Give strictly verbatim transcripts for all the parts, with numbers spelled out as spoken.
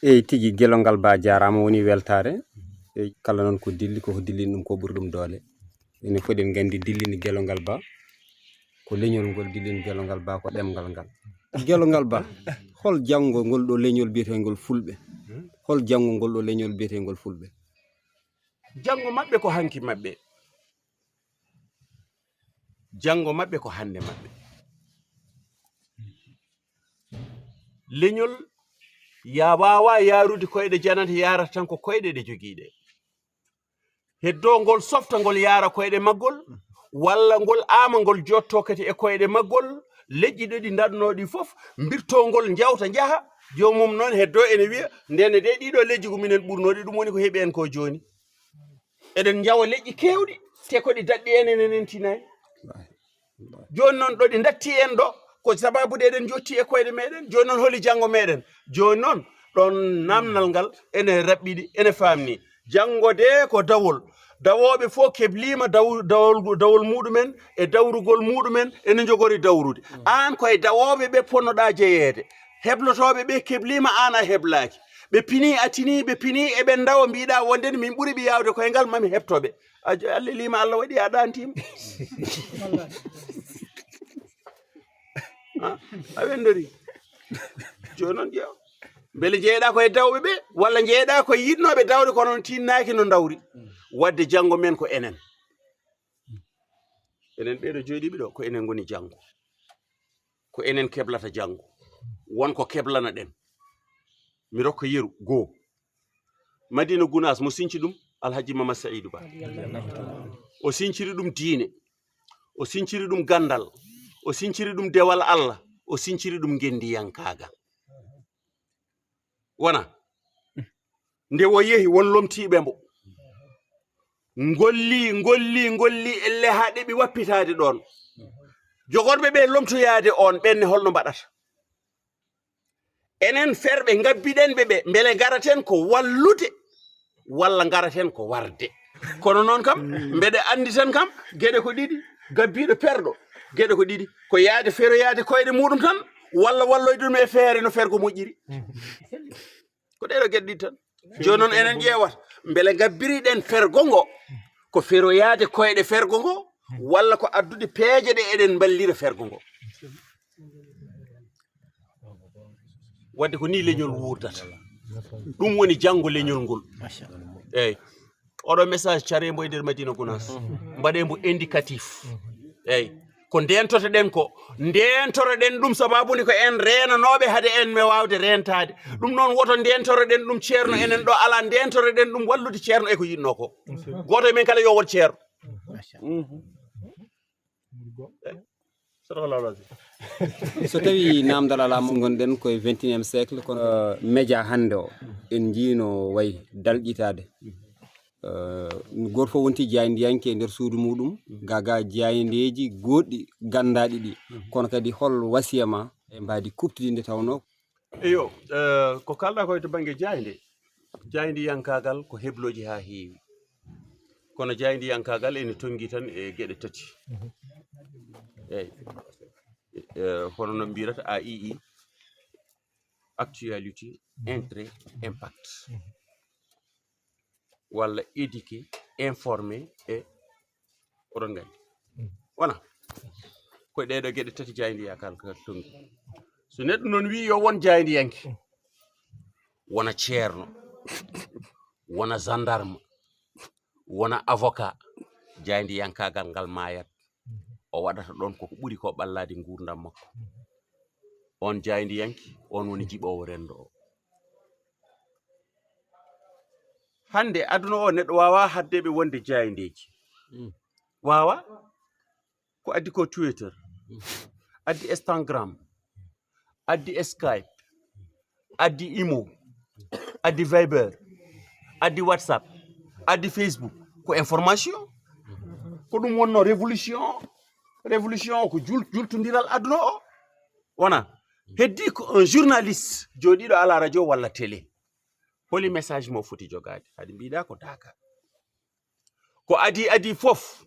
Eyi tigi, Gelongal Ba jaaraama, woni weltaare. Eyi, kala noon ko dilli, koko dillini ɗum ko ɓuri ɗum doole. Enen fof eɗen nganndi dillini Gelongal Ba, ko leñol ngol dillini Gelongal Ba, ko ɗemngal ngal. Gelongal Ba, hol janngo ngol ɗo leñol biyeteengol Fulɓe? Hol janngo ngol ɗo leñol biyeteengol Fulɓe? Janngo maɓɓe ko hanki maɓɓe. Janngo maɓɓe ko hannde maɓɓe. Leñol ya waawa yaarude koyɗe janate, yaarata tan ko koyɗe ɗe jogiiɗe. Heddo ngol softa ngol yaara koyɗe maggol, walla ngol ama ngol jotto kadi e koyɗe maggol. Leƴƴi ɗo ɗi ndaɗno ɗi fof, mbirto ngol njawta njaha. Joomum noon heddo ene wiya, ndene de ɗiɗo leƴƴi ko minen ɓurnooɗi, ɗum woni ko heɓi en ko jooni. Eɗen njawa leƴƴi keewɗi, te ko ɗi daɗɗi en, enen en tinaani. Jooni noon ɗo ɗi ndatti en ɗo, ko sababude eɗen jotti e koyɗe meɗen. Jooni noon holi janngo meɗen? Jooni noon ɗon namnal ngal ene raɓɓiɗi, ene faamni. Janngo de ko dawol. Dawooɓe fof keblima daw-, dawol, dawol muɗumen e dawrugol muɗumen, ene njogori dawrude. Aan koye dawooɓe ɓe ponnoɗaa jeyeede. Heblotooɓe ɓe keblima, aan a heblaaki. Ɓe pini, a tini, ɓe pini, eɓen ndawa, mbiɗa wonden min ɓuri ɓe yaawde koye ngal, mami heɓtoɓe. A jo-, a lelima, Allah waɗi a ɗantima. A wendori. Jooni noon ƴeew. Mbele njeeɗa koye dawɓe ɓe, walla njeeɗa koye yiɗnoɓe dawde, kono on tinnaaki no dawri. Wadde janngo men ko enen. Enen ɓeɗo jooɗiɓe ɗo, ko enen ngoni janngo. Ko enen keblata janngo. Won ko keblana ɗen. Mi rokka yeru goo. Madina Gunaas, mo sinci ɗum? Alhaji Mama Saïdou Ba. O sinciri ɗum diine, o sinciri ɗum ganndal, o sinciri ɗum dewal Allah, o sinciri ɗum ngenndiyankaagal. Wona nde o yehi, won lomtiiɓe mbo. Ngolli, ngolli, ngolli, elle haa ɗeɓi wappitaade ɗoon. Jogorɓe ɓe lomtoyaade oon, ɓenne holno mbaɗata? Enen ferɓe ngabbiɗen ɓe ɓe, mbele ngaraten ko wallude, walla ngaraten ko warde? Kono noon kam, mbeɗe anndi tan kam, geɗe ko ɗiɗi, gabbiiɗo perɗo, geɗe ko ɗiɗi, ko yaade feroyaade koyɗe muɗum tan, walla walloyde ɗum e feere no fergo moƴƴiri. Ko ɗeɗo geɗe ɗiɗi tan. Jooni noon enen ƴeewata, mbele ngabbiriɗen fergo ngo, ko feroyaade koyɗe fergo ngo, walla ko addude peeje ɗe eɗen mballira fergo ngo? Wadde ko ni leñol wuurdata. Ɗum woni janngo leñol ngol. Eyyi. Oɗo message care mbo e nder Madina Gunaas. Mbaɗe mbo indicatif. Eyyi. Ko ndentotoɗen ko, ndentoroɗen ɗum, sababu ni ko en reenanooɓe hade en me waawde reentaade. Ɗum noon, woto ndentoroɗen ɗum ceerno, enen ɗo alaa, ndentoroɗen ɗum wallude ceerno e ko yiɗnoo ko. Gooto e men kala yo won ceerno. So tawi namdal alaa mo ngonɗen koye vingt et unième siècle, kono euh, média hannde o en njiino way dalƴitaade. Euh, gooto fof wonti jaayndiyanke e nder suudu muɗum, gaga jaayndeeji goɗɗi ganndaaɗi ɗi. Kono kadi hol wasiya ma e mbaadi kuɓtidi nde tawnoo? Eyo, euh, ko kalɗa koye to bannge jaaynde, jaayndiyankaagal ko heblooji haa heewi. Kono jaayndiyankaagal ene tonngi tan e geɗe tati. Eyyi. Eh, hono no mbirata A I I, actualité, intérêt, impact. Walla éduquer, informer e, oɗon nganndi. Wona? Ko ɗeɗo geɗe tati jaayndiyankaagal tonngi. So neɗɗo noon wi yo won jaayndiyanke, wona ceerno, wona gendarme, wona avocat, jaayndiyankaagal ngal maayat. O waɗata ɗoon koko ɓuri ko ɓallaade nguurndam makko. On jaayndiyanke, on woni jiɓoowo renndo o. Hannde aduna o, neɗɗo waawa haddeɓe wonde jaayndeeji. Waawa? Ko addi ko Twitter, addi Instagram, addi Skype, addi Imo, addi Viber, addi WhatsApp, addi Facebook. Ko information. Ko ɗum wonno révolution. Révolution o ko jul-, jultondiral aduna o. Wona? Heddi ko un journaliste jooɗiiɗo ala radio walla télé. Holi message mo foti jogaade? Haɗi mbiɗa ko daaka. Ko adii adii fof,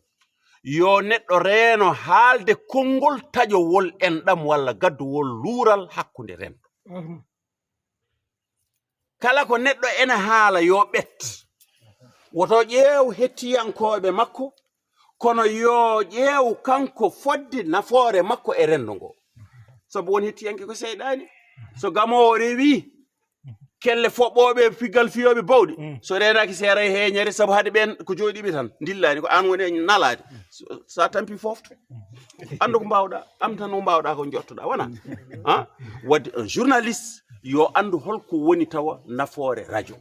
yo neɗɗo reeno haalde konngol taƴowol enɗam walla gaddowol luural hakkunde renndo. Kala ko neɗɗo ene haala, yo ɓet. Woto ƴeew hettiyankooɓe makko, kono yo ƴeew kanko fodde nafoore makko e renndo ngo. Sabu won hettiyanke ko seyɗaani. So gamoowo rewi, kelle foɓɓooɓe, piggal fiyooɓe bawɗe. Mm. So reenaaki seera e heeñere, sabu hade ɓeen ko jooɗiiɓe tan, ndillaani, ko aan woni e nalaade. So, so a tampi foofto, anndu ko mbaawɗaa, am tan ko mbaawɗaa ko njottoɗaa, wona? Ha? Wadde un journaliste, yo anndu holko woni tawa nafoore rajo.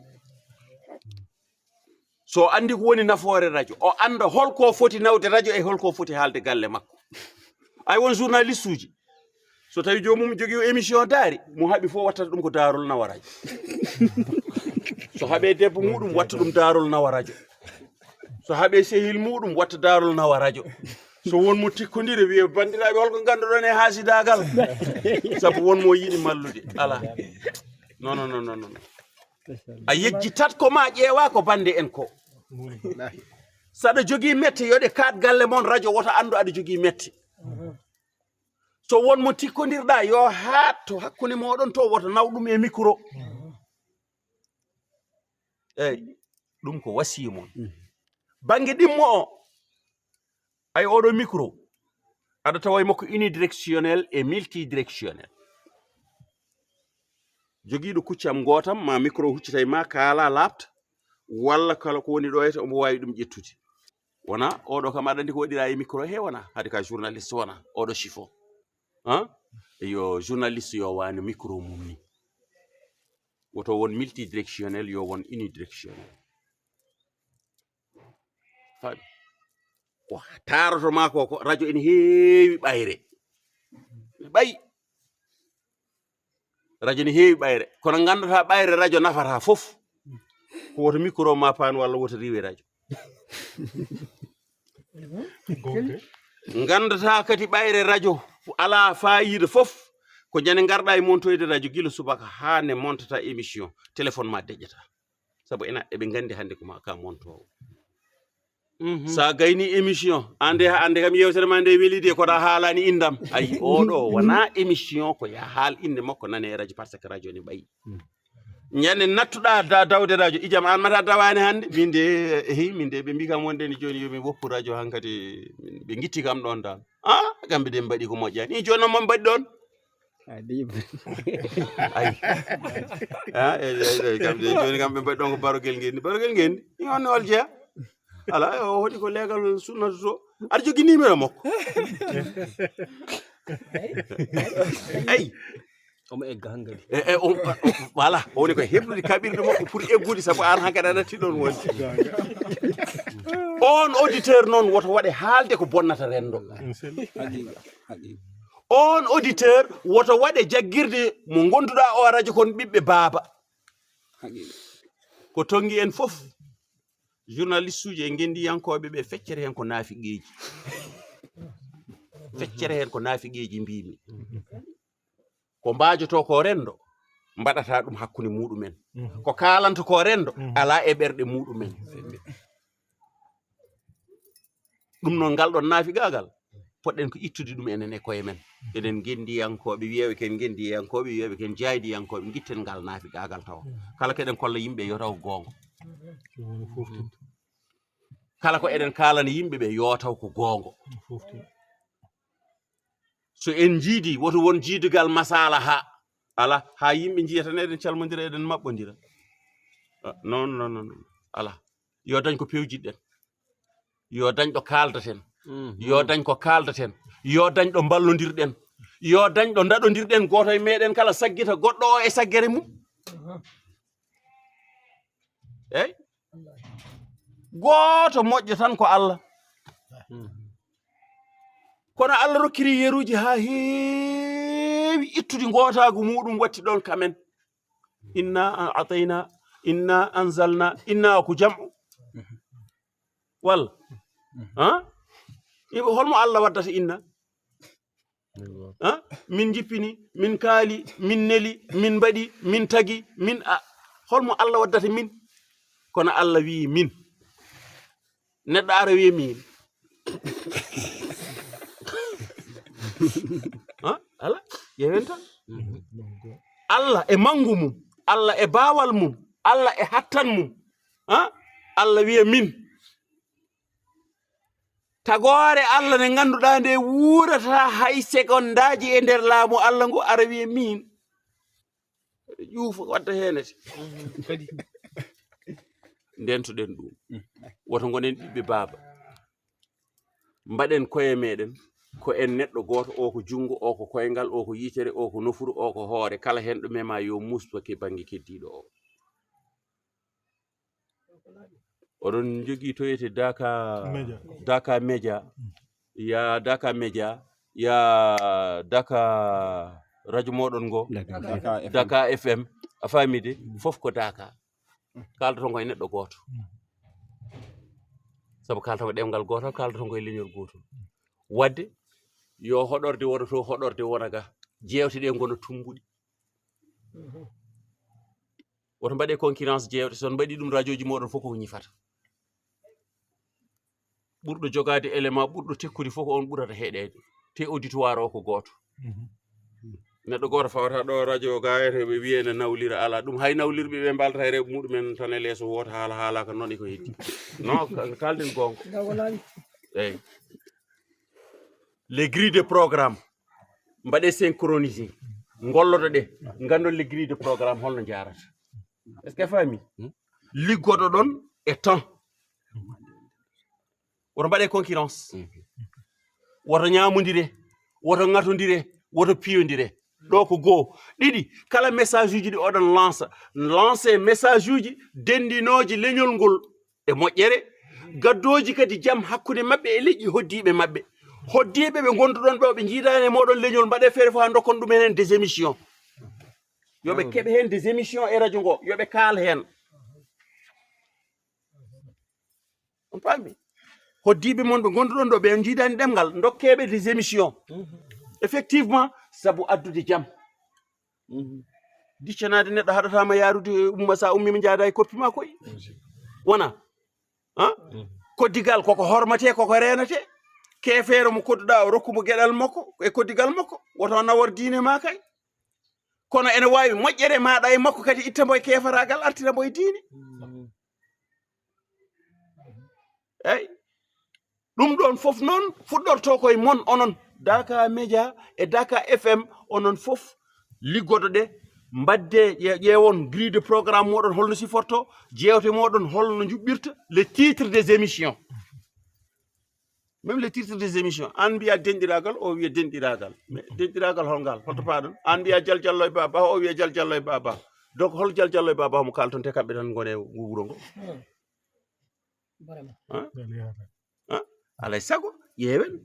So o anndi ko woni nafoore rajo, o annda holko foti nawde rajo e holko foti haalde galle makko. Ay, won journaliste uji, so tawi joomum jogii émission daari, mo haɓi fof wattata ɗum ko daarol nawa rajo. So haɓe debbo muɗum watta ɗum daarol nawa rajo. So haɓe sehil muɗum watta daarol nawa rajo. So won mo tikkondire wiye, "Banndiraaɓe, holko ngannduɗon e haasidaagal?" Sabu won mo yiɗi mallude. Alaa. Non, non, non, non, non. A yejjitat ko ma ƴeewa ko bannde en ko. Saɗa jogii mette, yo ɗe kaat galle mon rajo, woto anndu aɗa jogii mette. So won mo tikkondirɗa, yo haat to hakkunde moɗon to, woto naw ɗum e micro. Eyi, ɗum ko wasiya mon. Bannge ɗimmo o, ay, oɗo micro, aɗa tawa e makko unidirectionnel e multidirectionnel. Jogiiɗo kuccam gootam, ma micro huccita e ma, kaala, laaɓta, walla kala ko woni ɗo eta, omo waawi ɗum ƴettude. Wona, oɗo kam aɗa anndi ko waɗira e micro he, wona, hade ka journaliste, wona, oɗo chiffon. Han? Yo journaliste yo waano micro mum ni. Woto won multidirectionnel, yo won unidirectionnel. Faami? Ko taaroto ma ko, ko rajo ene heewi ɓayre. Ɓay. Rajo ne heewi ɓayre. Kono nganndataa ɓayre rajo nafata fof. Ko woto micro ma paan walla woto riiwe rajo. Nganndataa kadi ɓayre rajo alaa faayiida fof. Ko jane ngarɗa e montoyde rajo gila subaka haa ne montata émission. Téléphone ma deƴƴata. Sabu ena, eɓe nganndi hannde ko ma, ka montoowo. Mhm. Sa gayni émission, ande, ande kam yewtere ma nde weli de, koɗa haalani indam. Ayi, oɗo wona émission, ko ya haal inde makko nane e rajo, parce que rajo ne ɓayi. Mm. Ñande nattuɗa da-, dawde rajo, ijam an mata dawani hannde. Min de, ehi, min de, ɓe mbi kam wonde ni jooni yo mi woppu rajo hankadi, ɓe gitti kam ɗon dal. Ah, kamɓe de mbaɗi ko moƴƴani. Jooni noon mo mbaɗi ɗon? Ayi. Ah, eyi, eyi, eyi, kam de, jooni kam ɓe mbaɗi ɗon ko barogel ngenndi. Barogel ngenndi? Ni on ol jeya? Ala, o hoɗi ko leegal sunnata to. Aɗa jogii numéro makko? Eyi. Omo egga hankadi. E, e, o, o, voilà, o woni ko heɓnude kaɓirɗe makko pour eggude, sabu an hankadi a natti ɗon wonde. On auditeur noon woto waɗe haalde ko bonnata renndo. Haqiqa, haqiqa. On auditeur woto waɗe jaggirde mo gonduɗa o rajo kon ɓiɓɓe baaba. Haqiqa. Ko tongi en fof, journaliste uji e ngendiyankoɓe ɓe, feccere hen ko naafiqeeji. Feccere hen ko naafiqeeji mbimi. Ko mbaajoto ko renndo, mbaɗata ɗum hakkunde muɗumen. Mhm. Ko kaalanto ko renndo, mhm, alaa e ɓerɗe muɗumen. Ɗum noon, ngal ɗon naafiqaagal, poɗɗen ko ittude ɗum enen e koye men. Eɗen ngenndiyankooɓe, wiyeeɓe ken ngenndiyankooɓe, wiyeeɓe ken jaaydiyankooɓe, ngitten ngal naafiqaagal tawa. Mhm. Kala ko eɗen kolla yimɓe, yo taw ko goonga. Ɗum woni fof tun. Kala ko eɗen kaalana yimɓe ɓe, yo taw ko goonga. Ɗum fof tun. So en njiidi, woto won jiidugal masala ha. Ala, ha yimɓe njiya tan eɗen calmodira, eɗen maɓɓodira. Ah, non, non, non, non. Ala. Yo dañ ko pewjiɗɗen. Yo dañ ɗo kaaldaten. Mhm. Yo dañ ko kaaldaten. Yo dañ ɗo mballodirɗen. Yo dañ ɗo daɗodirɗen, gooto e meɗen kala saggita goɗɗo o e saggere mum. Eyi. Gooto moƴƴo tan ko Allah. Kono Allah rokkiri yeruuji haa heewi ittude ngootaagu muɗum watti ɗon kamen. Inna a'tayna, inna anzalna, inna ko jam'u. Walla? Ha? Iɓe holmo Allah waddata inna? Ha? Min jippini, min kaali, min neli, min mbaɗi, min tagi, min a, holmo Allah waddata min? Kono Allah wi'i min. Neɗɗo ara wi'i min. Ha? Ala, ƴeewen tan. Allah e mangu mum. Allah e baawal mum, Allah e hattan mum, ha? Allah wiya min. Tagoore Allah nde ngannduɗaa nde wuurata hay sekondaaji e nder laamu Allah ngu, ara wiya min. Ƴuufa wadda heenete. Kadi. Ndentoɗen ɗum. Woto ngonen ɓiɓɓe baaba. Mbaɗen koye meɗen. Ko en neɗɗo gooto, o ko junngo, o ko koyngal, o ko yitere, o ko nofuru, o ko hoore. Kala heen ɗo mema yo musto ke bannge keddiiɗo o. Oɗon njogii to wiyetee Daka Media. Daka Media. Ya Daka Media, ya Daka radio moɗon ngo. Daka F M. Daka F M. A faami de? Fof ko Daka. Kaaldoton ko e neɗɗo gooto. Sabu kaaldoton ko ɗemngal gootal, kaaldoton ko e leñol gootol. Wadde yo hoɗorde wona to, hoɗorde wona ga. Jeewte ɗe ngona tunnguɗi. Woto mbaɗe concurrence jeewte, so on mbaɗi ɗum, radioji moɗon fof ko ñifata. Ɓurɗo jogaade élément, ɓurɗo tekkude fof ko on ɓurata heɗeede. Te auditoire o ko gooto. Neɗɗo gooto fawata ɗo radio ga, ete ɓe wiye ne nawlira ala. Ɗum hay nawlirɓe ɓe mbalata e rewɓe muɗumen tan e leeso wooto, haala haalaka noon e ko heddi. Non, ka-, kalden goonga. Eyyi. Les grilles de programme, mbaɗe synchronisé, ngolloto ɗe, ngandon les grilles de programme holno njaarata. Est-ce que a faami? Liggoto ɗon e temps. Woto mbaɗe concurrence. Woto ñaamondire, woto ŋatondire, woto piyondire. Ɗo ko goo. Ɗiɗi, kala message uji ɗi oɗon lança, lancé message uji denndinooji leñol ngol e moƴƴere, gaddooji kadi jam hakkunde maɓɓe e leƴƴi hoddiiɓe maɓɓe. Hoddiiɓe ɓe ngonduɗon ɓe, ɓe njiidaani e moɗon leñol, mbaɗe feere fof haa ndokkon ɗum en heen des émissions. Yo ɓe keɓe heen des émissions e radio ngo, yo ɓe kaal heen. On paami? Hoddiiɓe mon ɓe ngonduɗon ɗo, ɓe njiidaani ɗemngal, ndokkeeɓe des émissions. Effectivement, sabu addude jam. Diccanaade neɗɗo haɗataama yaarude, umma, sa ummiima njaada e koppi ma koy. Wona? Ha? Koddigal koko hormatee, koko reenetee. Keefeero mo kodduɗaa o, rokku mo geɗal makko e koddigal makko. Woto nawor diine ma kay. Kono ene waawi moƴƴere maaɗa e makko kadi itta mbo e keefaraagal, artira mbo e diine. Eyyi. Ɗum ɗon fof noon fuɗɗorto koye mon onon. Daka Média e Daka F M, onon fof liggoɗo ɗe, mbadde ƴe-, ƴeewon grille de programme moɗon holno siforto, jeewte moɗon holno njuɓɓirta, le titre des émissions. Même le titre des émissions, an mbiya denɗiragal, o wiya denɗiragal. Mais denɗiragal hol ngal? Holto paɗon? An mbiya jaljallo e baba, o wiya jaljallo e baba. Donc hol jaljallo e baba mo kalton te kamɓe tan ngone wuro ngo? Hein? Hein? Alay sago, ƴeewen.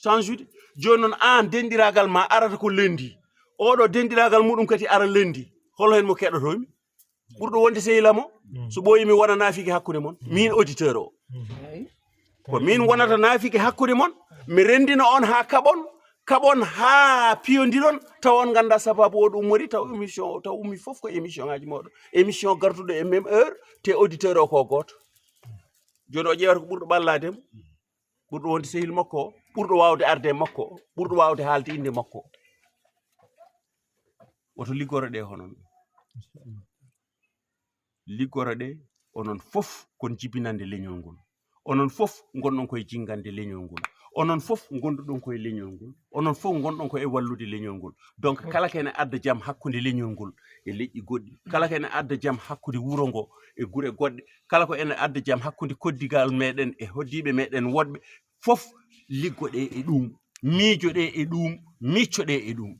Change ude. Jooni noon aan denɗiragal ma arata ko lundi. Oɗo denɗiragal muɗum kadi ara lundi. Hol heen mo keɗotomi? Ɓurɗo wonde sehila mo? So ɓooyi mi wona naafiki hakkunde mon. Min auditeur o. Ko min wonata naafiki hakkunde mon. Mi renndina on haa kaɓon. Kaɓon haa piyondiron. Taw on ngannda sababu o ɗum ummori. Taw émission o, taw ummi fof ko émission ngaji moɗon. Émission garduɗo e même heure. Te auditeur o ko gooto. Jooni o ƴeewata ko ɓurɗo ɓallaade mo. Ɓurɗo wonde sehil makko o, ɓurɗo waawde arde e makko o, ɓurɗo waawde haalde innde makko o. Woto liggoro ɗe hono ɗum. Liggoro ɗe onon fof kon jibinande leñol ngol. Onon fof ngonɗon koye jingande leñol ngol. Onon fof ngonduɗon koye leñol ngol. Onon fof ngonɗon ko e wallude leñol ngol. Donc kala ko ene adda jam hakkunde leñol ngol e leƴƴi goɗɗi. Kala ko ene adda jam hakkunde wuro ngo e gure goɗɗe. Kala ko ene adda jam hakkunde koddigal meɗen e hoddiiɓe meɗen woɗɓe. Fof liggoɗe e ɗum, miijoɗe e ɗum, miccoɗe e ɗum.